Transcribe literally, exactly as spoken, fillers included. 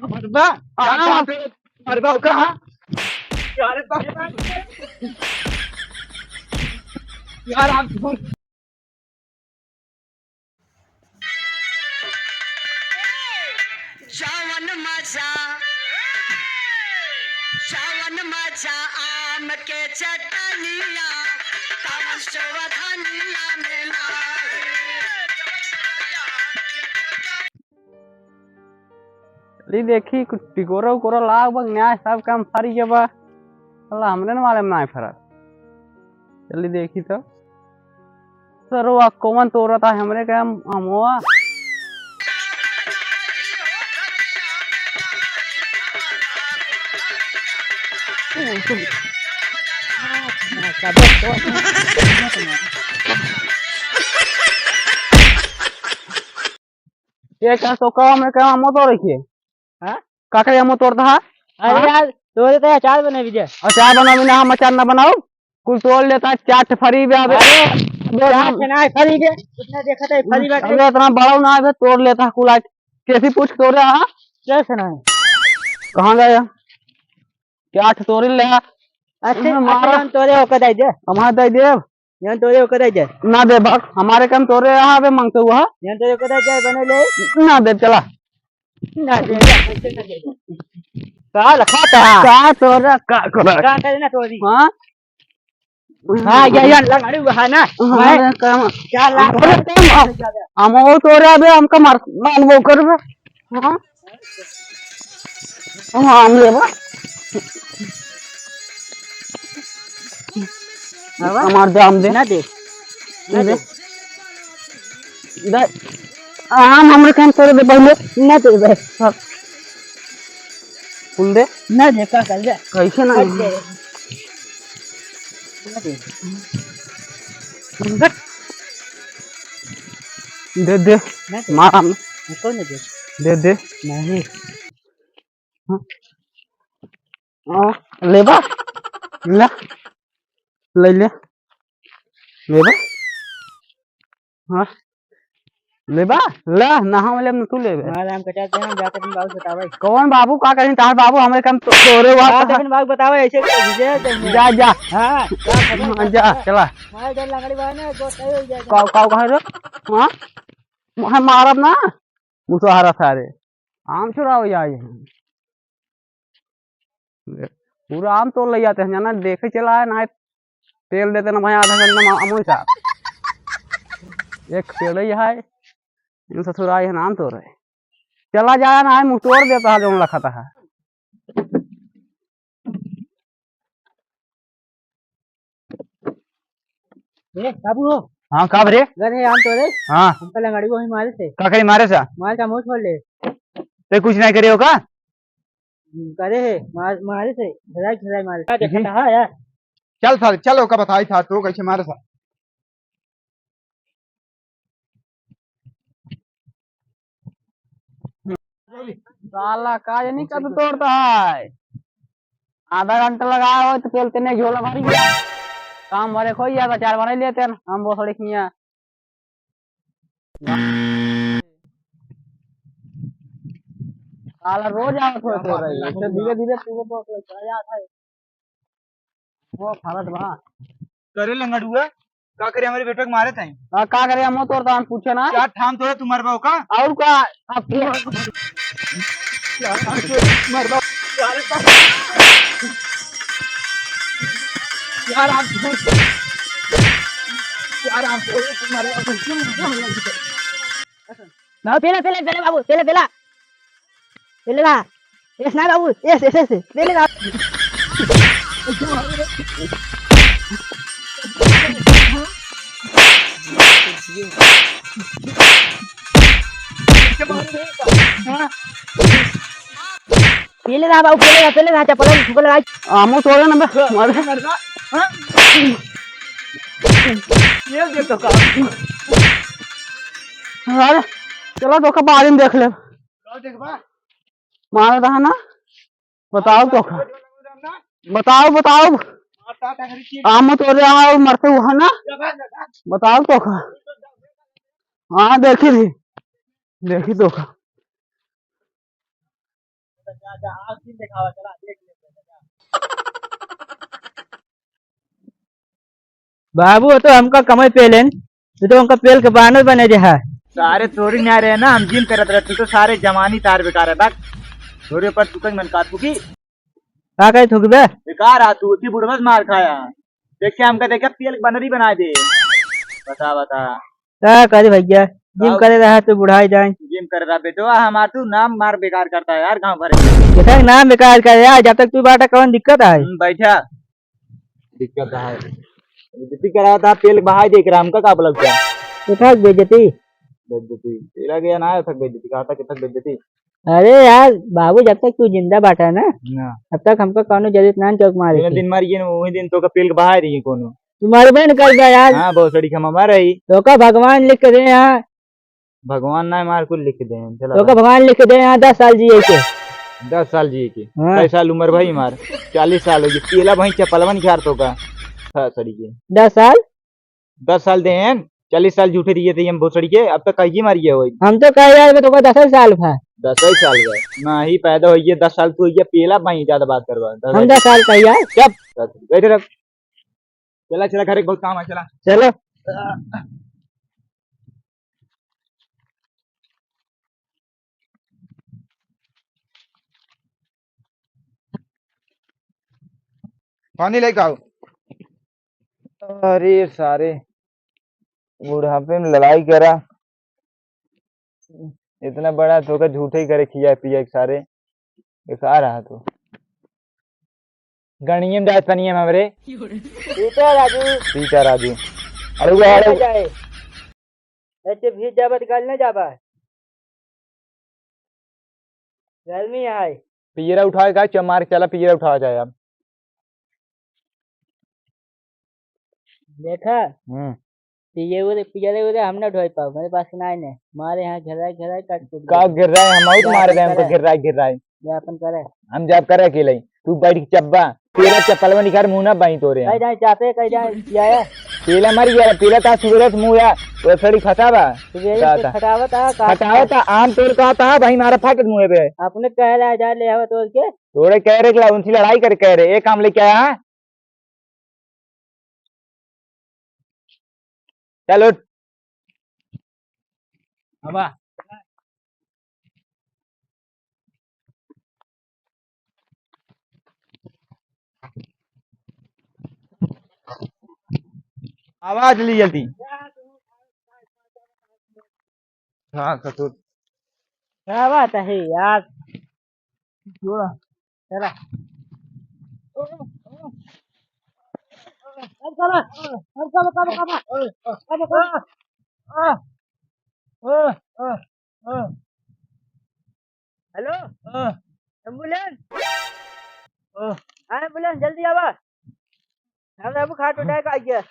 मरबा? हाँ। मरबा कहाँ? यार, यार, आप जवन मजा, जवन मजा आम के चटनिया, तवन सोवधनिया में ना। चली देखी, कुछ टिकोरा उकोरा लाग बा, न्याय सब काम सारी के बा। साला हमरे न मालूम ना है फरक। चली देखी तो। सरवा कौन तोरत है हमरे काम, हमवा। ये का तो काम है, काम मत रखिए। हाँ? का करे हम तोड़ता है? अरे हाँ? यार, तोरे तो अचार बने भी दे। अचार बनाओ ना, हम अचार ना बनाओ। कुल तोड़ लेता है, चाट फरी बे अबे। अरे, अबे चाट हम के ना फरी बे। इतना देखा था, फरी बाटे। अबे इतना बड़ा ना है, तोड़ लेता है कुल आज। कैसी पूछ तोड़े, हाँ? कैसे ना है? कहाँ गया? चाट तोड़ ले। अच्छा, हमारा अच्छा, हम तोरे ओके दे दे। हमारा दे दे। यहाँ तोरे ओके दे दे। ना दे भाग, हमारे काम तोरे यहाँ पे मांगते हुआ। यहाँ तोरे ओके दे दे, बने ले। ना दे, चला। ना दे, ऐसे ना दे। का लखा था? का तोरा, का करा? का करे ना तोरी? हाँ? हाँ, ये, ये लंगड़ी हुआ है ना? हाँ, मैं काम। क्या लाख? हम वो तोरे अबे हमका मार, मार वो करबे। हाँ? हाँ, हम लेबा। बाबा? हमार दाम दे। ना दे। ना दे। दे। दे। आम हमरे काम करे दे पहले। ना दे बे। हाँ। कुल दे। ना दे, का कर दे? कैसे ना? हट दे। ना दे। हट। दे दे। ना दे। मार हम। कौन दे? दे दे। नहीं। हाँ। हाँ, लेबा? ला। ले ले। लेबा? हाँ। लेबा? ला, ना हम लेब, ना तू लेबे। हाँ, राम कटा दे, हम जाते दिन बाबू बतावे। कौन बाबू, का कहीं तार बाबू, हमरे काम तो तोरे हुआ जाते था। दिन बाबू बतावे, ऐसे तो विजय है तुमने। जा, जा। हाँ, जा, हाँ, जा, चला। मार दे लंगड़ी बा ना, जो सही हो जाए। काऊ, काऊ कहे रे? हाँ? हम मारब ना? मुसहरा सारे। आम चुरावे आए हैं। पूरा आम तोड़ ले जाते हैं, जाना देखे चला है ना, तेल देते ना भाई, आधा घंटा में अमन साहब। एक पेड़ ही है, इन ससुर आए हैं, आम तोड़ रहे। चला जाए ना, मुँह तोड़ देता है, जो लखता है। ए, बाबू हो। हाँ, का बरे? घर है आम तोरे? हाँ। हमका लंगड़ी वही मारे से। का करे मारे सा? मार का मुंह छोड़ ले। ते कुछ नहीं करे हो का? हम्म, करे है, मार, मारे से, झराई, झराई मारे। का देखता है यार? चल सारे, चल ओका बताई था, तो कैसे मारे सा? साला का जानी कब तोड़ता है। आधा घंटा लगाया हो तो पेलते नहीं झोला भरी गया। काम भरे खोई जाता, चार बना लेते हैं हम, वो थोड़ी किया। साला रोज आवत हो तो रही है, इससे धीरे धीरे तू तो चला जाता है। वो फालत बा। करे लंगड़ुआ, का करे हमरे बेटा के मारे ताई? आ, का करे, हमो तोर तान पूछे ना। क्या ठाम तोड़े तुम्हारे बाबू का? और का? अब यार, आप तो मरबा। यार, यार, आप तो, यार, आप तो मरबा। ना, पेला, पेला, पेला बाबू, पेला, पेला। पेला ना। यस ना बाबू, यस, यस, यस, पेला ना। पेला ना बाबू, पेला ना, पेला ना, चप्पल ठुकल भाई। आमो तोड़े ना बे, मार। हाँ? ये देख तो का। अरे, चलो तो का बारी में देख ले। का देखबा? मार रहा ना? बताओ तो का। बताओ, बताओ। आम तोड़े आओ, मरते हुआ ना? बताओ तो का। हाँ, देखी थी। देखी तो का। जा, जा, आज दिन दिखावा, चला, देख ले, जा। बाबू, वो तो हमका कमाई पेलेन, तू तो हमका पेल के बानर बने जे है। सारे तोरी ना रहे ना, हम जिम करत रहे, तू तो सारे जवानी तार बेकार है, बक। तोरे पर तू कहीं मन का थूकी। का कहे थूकी बे? बेकार आ तू, इतनी बुढ़वा से मार खाया। देखे हमका देखे पेल के बनरी बना दे। बता, बता। का करे भैया, जिम करे रहा तो बुढ़ाई जाए। जिम करे रहा बेटो, आ हमार तू नाम मार बेकार करता है यार गाँव भर में। कितना नाम बेकार करे यार, जब तक तू बाटा कौन दिक्कत है? हम्म, बैठा। दिक्कत है। बेइज्जती करा था, पेल बहाई देख रहा, हमका का बोला क्या? उठा बेइज्जती। बेइज्जती। तेरा गया ना आया था बेइज्जती, कहा था कितना बेइज्जती। अरे यार बाबू, जब तक तू जिंदा बाटा ना, ना। तब तक हमका कौनो जरूरत ना चौक मारे जौन की। दिन मर गए ना, वही दिन तो का पेल के बहाई रही कोनो। तू मरबे न कर बे यार। हाँ, बहुत सड़ी खमा मर रही। तो का भगवान लिख के दे यहाँ। भगवान ना मार कुल लिख दे, चला तोका भाई। भगवान लिख दे यहाँ दस साल जिए के। दस साल जिए के? हाँ। कै साल उम्र भाई हमार? चालीस साल हो गई। पेला भाई चपलवन झार तोका। हाँ, सड़ी के। दस साल? दस साल दे हैं, चालीस साल झूठे दिए थे हम भोसड़ी के, अब तक कहीं मार गया हो। हम तो कह यार, मैं तोका दस साल भा। दस ही साल का? ना ही पैदा हो गया, दस साल तू हो गया, पेला भाई ज्यादा बात करवा। हम दस साल का यार। चुप। बैठे रह। चला, चला, घर एक बहुत काम है, चला। चलो। पानी लेके आओ। अरे सारे, बुढ़ापे में लड़ाई करा, इतना बड़ा तो का झूठे ही करे, खिया पिया के सारे, बेकार रहा तू। गणियम जाए पनियम हमरे। पीटा राजू। पीटा राजू। अरे वो, अरे वो। जाए। ऐसे भीज जाबा तो गल न जाबा। गर्मी है। पियरा उठावे का, चमार चला पियरा उठावा जाए अब। देखा? हम्म। पिये उरे, पियरे उरे हम ना ढोई पाओ, मेरे पास ना है ने। मारे यहाँ घेराए, घेराए, काट कूट का दे। घेराए, हम आउत जा मारे अपन दे, हमको करे। घेराए, घेराए। जा अपन करे। हम जाब करे अकेले ही। तू बैठ के चब्बा। तेरा चप्पल में निखार मुंह ना बाई तोरे। कह जाए चापे, कह जाए पियाया। पेला मर गया, पेला ता सुबह से मुंह या, वो सड़ी फसावा। सुबह से का था? फटावत आ, का फटावत आ, आम तोड़ का था, भाई मारा फाटत मुंह पे। अपने कह रहा है, जा ले आवा तोड़ के। तोड़े कह रहे, उनसे लड़ाई कर कह रहे, एक काम लेके आया, हाँ? चल उठ। आवा। आवाज ली जल्दी। हाँ, ससुर। क्या बात है यार? जोड़ा। चला। अब कब, अब कब, कब, कब, कब, कब, कब। हेलो, हाँ। एम्बुलेंस। हाँ। हाँ, एम्बुलेंस, जल्दी आवा। हम बाबू खाट उठाए का आइए।